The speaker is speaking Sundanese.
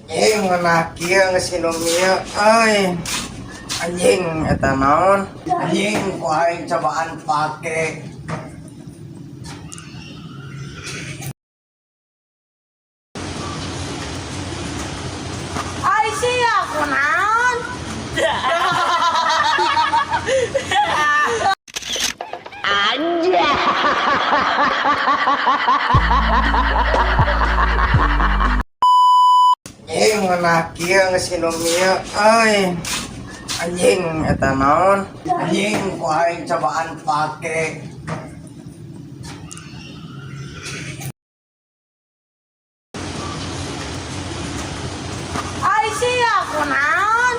Anjing, ngeunah kieu geus minum ieu euy. Anjing, eta naon? Anjing, ku aing cobaan pake. Ai sia kunaon? Anjing, ngeunah kieu geus minum ieu euy. Anjing, eta naon? Anjing, ku aing cobaan pake. Ai sia kunaon?